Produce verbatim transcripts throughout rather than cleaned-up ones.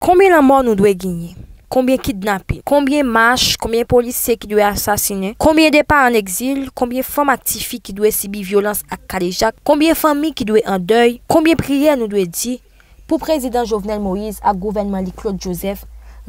Konbyen lanmò nou dwe genyen? Konbyen kidnapin? Konbyen mach? Konbyen polisye ki dwe asasinen? Konbyen depa ann egzil? Konbyen fanm ak tifi ki dwe sibi vyolans ak kadejak? Konbyen fanmi ki dwe an dèy? Konbyen priyè nou dwe di pou prezidan Jovenel Moïse ak gouvènman li Claude Joseph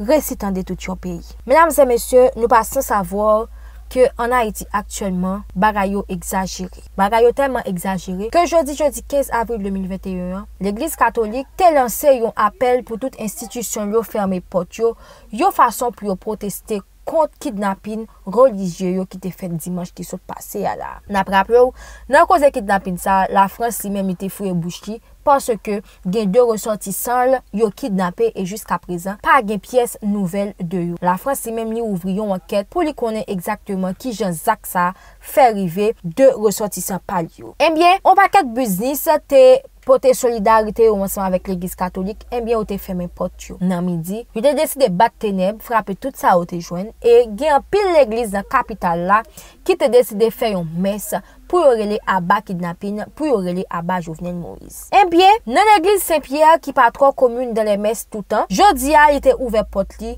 resi tande tout yon peyi? Medam e mesye, nou pa san savwa ke ann Ayiti aktyèlman, bagay yo egzajere. Bagay yo tèlman egzajere ke jodi, jedi kenz avril de mil venteyen an, Legliz Katolik te lanse yon apèl pou tout enstitisyon yo fèmen pòt yo, yon fason pou yo pwoteste kont kidnapin relijye yo ki te fèt dimanch ki sot pase a la. N ap raple w, nan koze kidnapin sa, Lafrans li menm li te fouye bouch li, paske gen de resòtisan l yo kidnape e jiska prezan pa gen pyès nouvèl de yo. Lafrans li menm li ouvri yon ankèt pou li konnen egzakteman kijan zak sa fè rive de resòtisan pa l yo. Ebyen, yon pakèt biznis te pote solidarite yo ansanm avèk Legliz Katolik, ebyen, yo te fèmen pòt yo. Nan midi, yo te deside bat tenèb, frape tout sa yo te jwenn, e gen anpil legliz nan kapital la ki te deside fè yon mès pou yo rele aba kidnapin, pou yo rele aba Jovenel Moïse. Ebyen, nan legliz Sen Pyè ki pa twò komin dan lè mès toutan, jodi a li te ouvè pòt li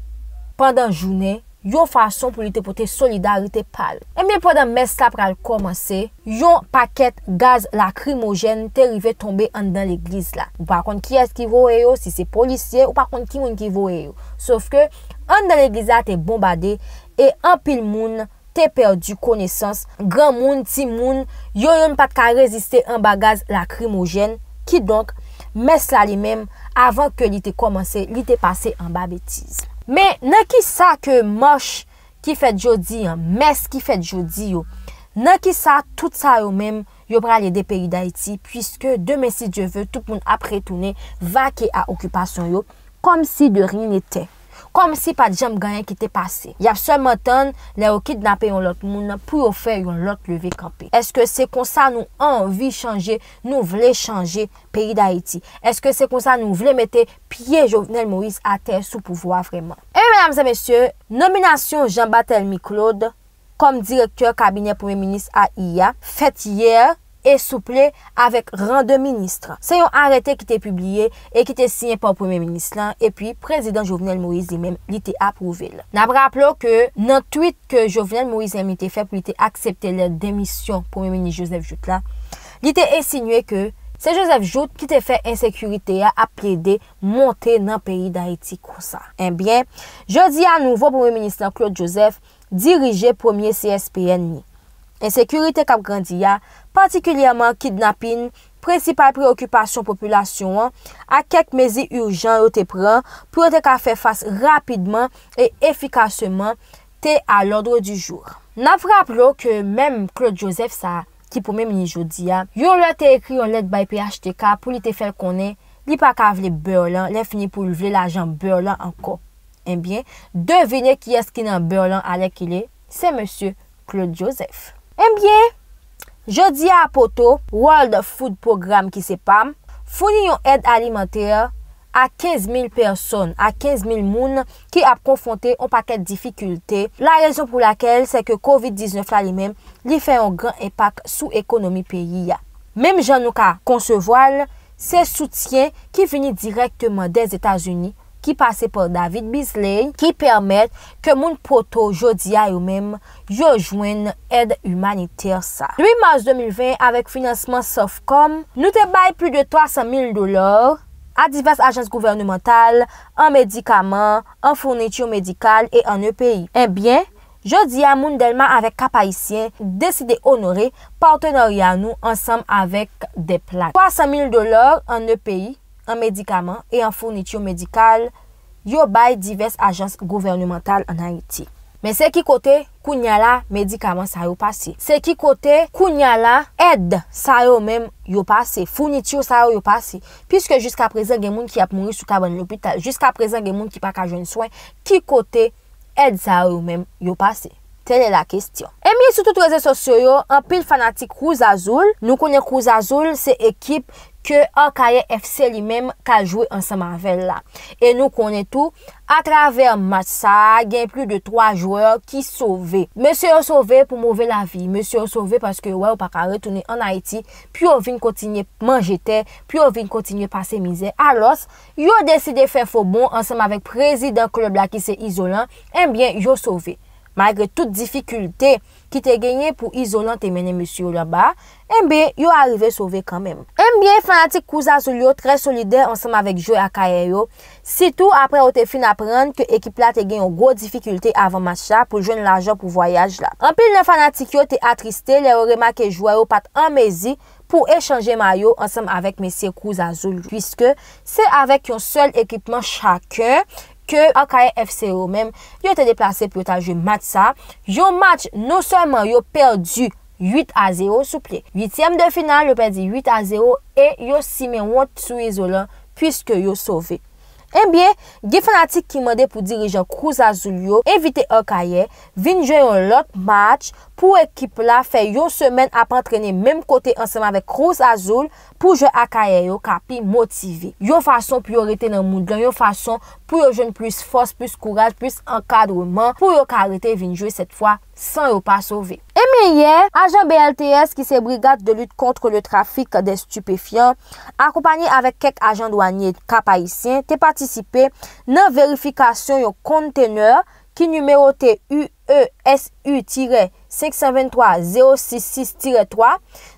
pandan jounen, yon fason pou li te pote solidarite pa l. Ebyen, pandan mès la pral kòmanse, yon pakèt gaz lakrimojèn te rive tonbe anndan legliz la. Ou pa konn kiyès ki voye yo, si se polisye, ou pa konn ki moun ki voye yo. Sòf ke anndan legliz la te bonbade e anpil moun te pèdi konesans, granmoun, timoun, yo youn pa t ka reziste anba gaz lakrimojèn. Kidonk, mès la li menm, avan ke li te kòmanse, li te pase anba betiz. Men, nan kisa ke mach ki fèt jodi an, mès ki fèt jodi yo, nan kisa tout sa yo menm yo pral ede peyi Dayiti, puiske demen, si Dye ve, tout moun ap retounen vake a okipasyon yo, kòmsi de rien n'était, kòmsi pa t janm gen anyen ki te pase. Y ap sèlman tann lè yo kidnape yon lòt moun pou yo fè yon lòt leve kanpe. Èske se konsa nou anvi chanje, nou vle chanje peyi Dayiti? Èske se konsa nou vle mete pye Jovenel Moïse atè sou pouvwa vrèman? Ebyen, medam e mesye, nominasyon Jean Barthélemy Claude kòm direktè kabinè Premye Minis a I A fèt yè e souple avèk ran de minis. Se yon arete ki te pibliye e ki te siyen pa Premye Minis lan, epi Prezidan Jovenel Moïse li menm, li te apwouve l. N ap raple w ke nan twit ke Jovenel Moïse menm li te fè pou li te aksepte lèt demisyon Premye Minis Joseph Jouthe la, li te ensinye ke se Joseph Jouthe ki te fè ensekirite a ap plede monte nan peyi Dayiti konsa. Ebyen, jodi a, nouvo Premye Minis lan, Claude Joseph, dirije premye C S P N li. Ensekirite k ap grandi a, patikilyèman kidnapin, prensipal preyokipasyon popilasyon an, ak kèk mezi ijan yo te pran pou yo te ka fè fas rapidman e efikasman, te à l'ordre du jour. N ap raple w ke menm Claude Joseph sa a, ki premye minis jodi a, yon lè te ekri yon lèt bay P H T K pou li te fè l konnen li pa ka vle bè lan, lè fini pou l vle lajan bè lan ankò. Ebyen, devine kiyès ki nan bè lan alèkile, se mesye Claude Joseph. Ebyen, jodi a, poto, World Food Program, ki se pam, founi yon èd alimantè a kenz mil pèsòn, a kenz mil moun ki ap konfwonte yon pakèt difikilte. La rezon pou lakèl se ke kovid diznèf la li menm, li fè yon gran enpak sou ekonomi peyi a. Menm jan nou ka konsevwa l, se soutyen ki vini dirèkteman dèzetazini, ki pase pa David Beasley, ki pèmèt ke moun poto jodi a yo menm, yo jwenn èd imanitè sa. Uit mas de mil ven, avèk finansman Softcom, nou te bay plis de twa san mil dola a divès ajans gouvènemantal, an medikaman, an founiti medikal e an E P I. Ebyen, jodi a, moun Dèlma avèk Kap Ayisyen deside onore patenarya nou ansanm avèk Dèplat. Twa san mil dola an E P I, an medikaman e an founiti medikal, yo bay divès ajans gouvènemantal ann Ayiti. Men se ki kote, kounya la, medikaman sa yo pase? Se ki kote, kounya la, èd sa yo menm yo pase? Founiti sa yo, yo pase? Piske jiska prezan, gen moun ki ap mouri sou kabann lopital. Jiska prezan, gen moun ki pa ka jwenn swen. Ki kote èd sa yo menm yo pase? Telle est la question. Ebyen, sou tout rezo sosyo yo, anpil fanatik Cruz Azul, nou konnen Cruz Azul se ekip ke Akayè F C li menm ka jwe ansanm avè l la. E nou konnen tou, atravè match sa a, gen plis de twa jwè ki sove. Mesye yo sove pou move lavi. Mesye yo sove paske yo wè yo pa ka retounen ann Ayiti pou yo vin kontinye manje tè, pou yo vin kontinye pase mizè. Alòs, yo deside fè fo bon ansanm avèk prezidan klèb la ki se Izolan, ebyen, yo sove. Malgre tout difikilte ki te genyen pou Izolan te mennen mesye yo laba, enben, yo arive sove kanmenm. Enben, fanatik Cruz Azul yo trè solidè ansanm avèk jwè Akayè yo, sitou apre yo te fin aprann ke ekip la te gen yon gwo difikilte avan match la pou jwenn lajan pou vwayaj la. Anpil nan fanatik yo te atriste lè yo remake jwè yo pa t an mezi pou echanje mayo ansanm avèk mesye Cruz Azul yo, piske se avèk yon sèl ekipman chaken ke Akayè F C yo menm, yo te deplase pou yo ta jwe match sa. Yon match non sèlman yo pèdi uit a zewo, souple. Uityèm de final, yo pèdi uit a zewo e yo simen wont sou Izolan, piske yo sove. Ebyen, gen fanatik ki mande pou dirijan Cruz Azul yo envite Akayè vin jwe yon lòt match pou ekip la fè yon semèn ap antrene menm kote ansanm avèk Cruz Azul pou jwè Akayè yo ka pi motive. Yon fason pou yo rete nan moud lan, yon fason pou yo jwenn plis fòs, plis kouraj, plis ankadreman, pou yo ka rete vin jwe sèt fwa san yo pa sove. Ebyen yè, ajan B L T S ki se Brigade de lutte contre le trafic des stupéfiants, akonpanye avèk kèk ajan dwanye Kap Ayisyen, te patisipe nan verifikasyon yon kontenè ki nimewote U E S U tirè senk san venntwa zewo sis sis tirè twa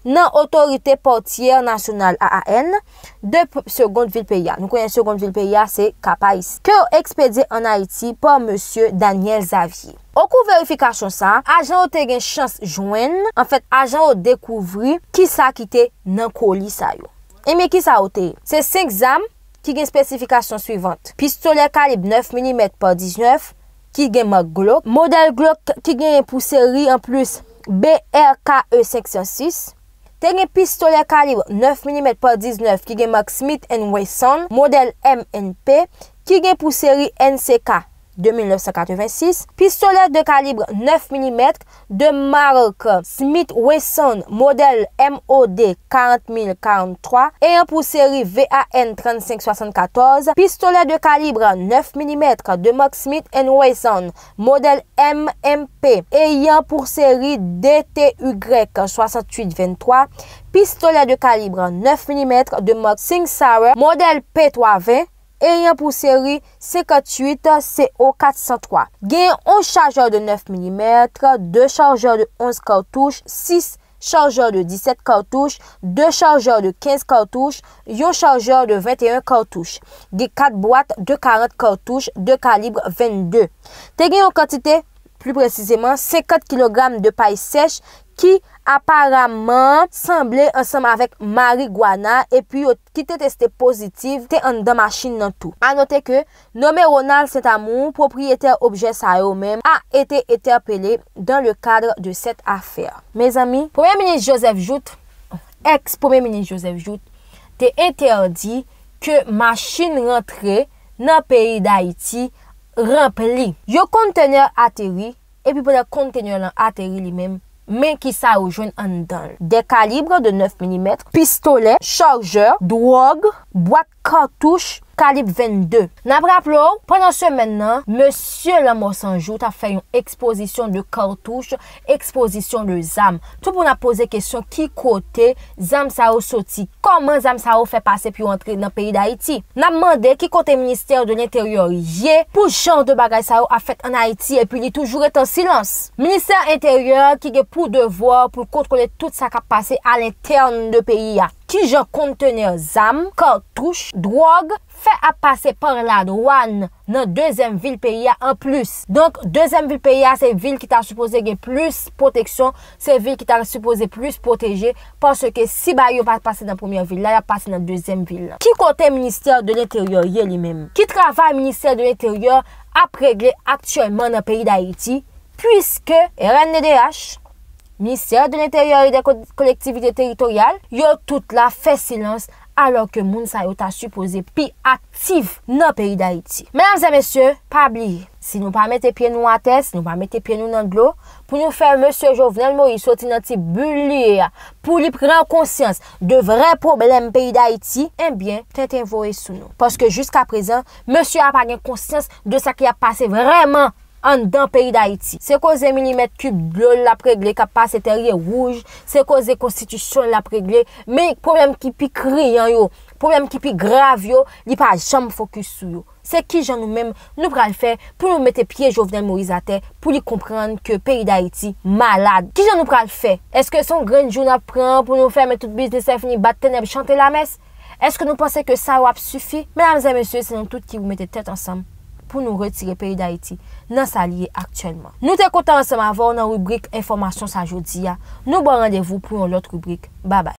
nan Otorite Pòtyè Nasyonal, A A N, de p-, Segond Vil peyi a. Nou konnen Segond Vil peyi a, se Kap Ayisyen. Ke yo ekspedye ann Ayiti pa mesye Daniel Xavier. Okou verifikasyon sa a, ajan yo te gen chans jwenn, anfèt, ajan yo dekouvri kisa ki te nan koli sa yo. Ebyen, kisa yo te ye? Se senk zam ki gen espesifikasyon swivan. Pistolè kalib nèf milimèt pa diznèf ki gen mak Glock. Modèl Glock ki genyen pou seri an plis B R K E senk san sis. Te gen pistolè kalib nèf milimèt pa diznèf ki gen mak Smith and Wesson, modèl M and P, ki gen pou seri N C K de mil nèf san katrevensis, pistolè de kalib nèf milimèt de mak Smith Wesson modèl M O D karant mil karanntwa, eyan pou seri V A N trannsenk swasannkatòz, pistolè de kalib nèf milimèt de mak Smith and Wesson modèl M M P, eyan pou seri D T Y swasantuit venntwa, pistolè de kalib nèf milimèt de mak Singsara modèl P twa ven, eyan pou seri senkantuit C O kat san twa. Gen onz chajè de nèf milimèt, de chajè de onz katouch, sis chajè de disèt katouch, de chajè de kenz katouch, yon chajè de venteyen katouch. Gen kat bwat de karant katouch de kalib vennde. Te gen yon kantite, pli presizeman, senkant kilogram de pay sèch ki aparaman sanble ansanm avèk marigwana, epi yo ki te teste pozitif te anndan machin nan tou. A note ke nonmen Ronald Saint-Amour, pwopriyetè objè sa yo menm, a été interpellé dans le cadre de cette affaire. Mezanmi, Premye Minis Joseph Jouthe, èks Premye Minis Joseph Jouthe, te entèdi ke machin rantre nan peyi Dayiti ranpli. Yon kontenè ateri, epi pandan kontenè lan ateri li menm, men kisa yo jwenn anndan l. Des calibres de nèf milimèt, pistolè, chajè, dwòg, bwat katouch kalib vennde. N ap raple w, pandan semèn nan, mesye Lanmò San Jou t ap fè yon ekspozisyon de katouch, ekspozisyon de zam. Tout moun ap poze kesyon ki kote zam sa yo soti, kòman zam sa yo fè pase pou yo antre nan peyi Dayiti. N ap mande ki kote Ministè de Lenteryè ye pou jan de bagay sa yo ap fèt ann Ayiti epi li toujou ret an silans. Ministè Enteryè ki gen pou devwa pou l kontwole tout sa k ap pase alentèn de peyi a. Kijan kontenè zam, katouch, dwòg fè ap pase pa ladwàn nan dezyèm vil peyi a anplis. Donk, dezyèm vil peyi a se vil ki ta sipoze gen plis pwoteksyon, se vil ki ta sipoze plis pwoteje, paske si bagay yo pa pase nan premyè vil la, y ap pase nan dezyèm vil lan. Ki kote Ministè de Lenteryè ye li menm? Ki travay Ministè de Lenteryè ap regle aktyèlman nan peyi Dayiti? Piske R N D D H, Ministè de Lenteryè e de Ko-, Kolektivite Teritoryal, yo tout la fè silans, alò ke moun sa yo ta sipoze pi aktif nan peyi Dayiti. Medam e mesye, pa bliye, Si nou pa mete pye nou atè, si nou pa mete pye nou nan dlo, pou nou fè mesye Jovenel Moïse soti nan ti bil li ye a, pou li pran konsyans de vrè pwoblèm peyi Dayiti, ebyen, tenten voye sou nou. Paske jiska prezan, mesye a pa gen konsyans de sa ki ap pase vrèman anndan peyi Dayiti. Se koze milimèt kib dlo l ap regle k ap pase Tèrye Wouj, se koze konstitisyon l ap regle, men pwoblèm ki pi kriyan yo, pwoblèm ki pi grav yo, li pa janm fokis sou yo. Se kijan nou menm nou pral fè pou nou mete pye Jovenel Moïse atè pou li konprann ke peyi Dayiti malad? Kijan nou pral fè? Èske se yon grenn jou n ap pran pou nou fèmen tout biznis lè fini bat tenèb chante lamès? Èske nou panse ke sa yo ap sifi? Medam e mesye, se nou tout ki pou mete tèt ansanm pou nou retire peyi Dayiti nan sa li ye aktyèlman. Nou te kontan ansanm avè w nan ribrik enfòmasyon sa jodi a. Nou ba w randevou pou yon lòt ribrik. Babay.